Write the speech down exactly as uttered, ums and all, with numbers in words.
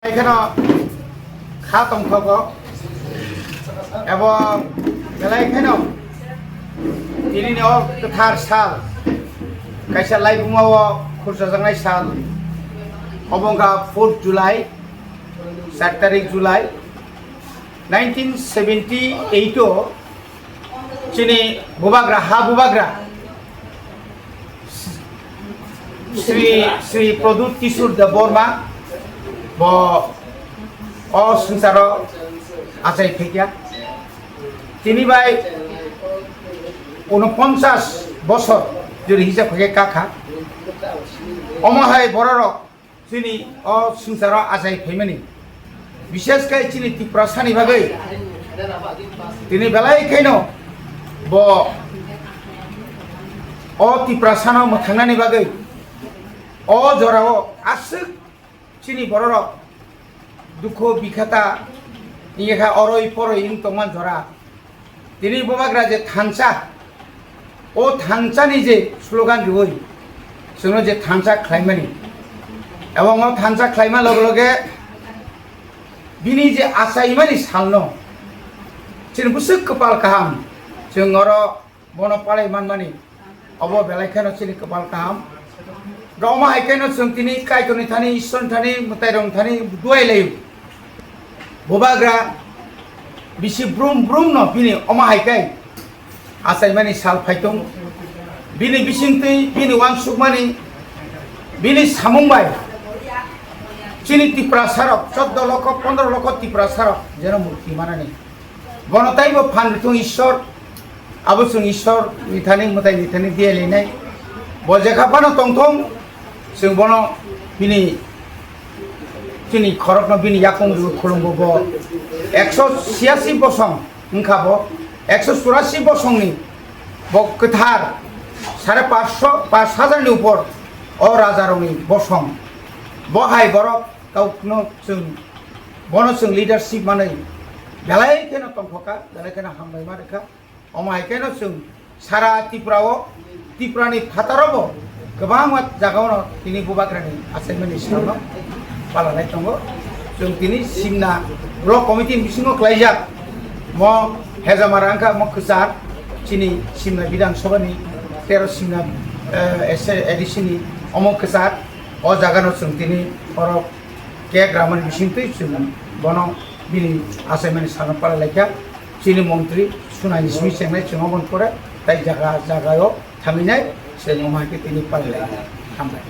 Kheno kha tongthogo, ebong belai kheno tinini o kwthar sal, kaisa laibuma o khurchajaknai sal, obo wngkha fourth July, char tarik July, nineteen seventy eight o chini bubagra, ha bubagra, Sri, Sri Pradyut Kishore Debbarma bo o swngcharo achai phaikha. Tini bai unoponchas bosor jori hisa phaikhe kakha. Omo hai bororok chini o swngcharo achai phaimani, bishesh khe chini Tiprasani bagwi tini belai kheno bo o Tiprasano mwthangnani bagwi o jorao aswk chini bororok dukho bikhata wngkha, oroi poroi wng tongma jora. Tini bubagra je thansa, o thansani je slogan riwi chwngno je thansa khlaimani, ebong o thansa khlaima loge loge bini je achaimani salno chini bwswk kwpal kaham, chwng oro bono palai manmani, obo belai kheno chini kwpal kaham. Roma hai kheno chwng tini Kaitorni thani, Ishwarni thani, mwtairokni thani duai laio. Bubagra bisi brum brum no bini omo hai khe achaimani sal phai tong. Bini bisingtwi, bini uansukmani, bini samung bai chini Tiprasarok, choddo lokho, pondro lokho Tiprasarok jeno mukti manani. Bono taibo phan rwthung Ishwar, abo chwng Ishwar ni thani, mwtai ni thani diya linai. Bo jekha phano tongthung, chwng bono bini chini khorokno bini yakung rw khulumgo bo. Ekso chiyasi bosong wngkha bo, ekso churasi bosongni bo kwthar sare pansho, panch hajar ni upor o rajarokni bosong. Bo hai borok kaukno chwng, bono chwng leadership manwi belai kheno tongkhoka, belai kheno hambai ma rwkha. Omo hai kheno chwng sara Tripura o, Tripura ni phataro bo kwbangma jaga ono tini bubagrani achaimani salno palanai tongo. Chwng tini Simna Block Committee ni bisingo klaijak mo Hejamara wngkha mo kwchar chini Simna Bidhan Sabha ni tero Simna, eh, S A A D C ni omo kwchar o jaga no chwng tini oro cake ramani bisingtwi chwng bono bini achaimani salno palalaikha. Chini montri sunai ni simi chengnai chwng oboni pore tai jaga jaga o thanginai chwng omo hai khe tini palalaikha. Hambai.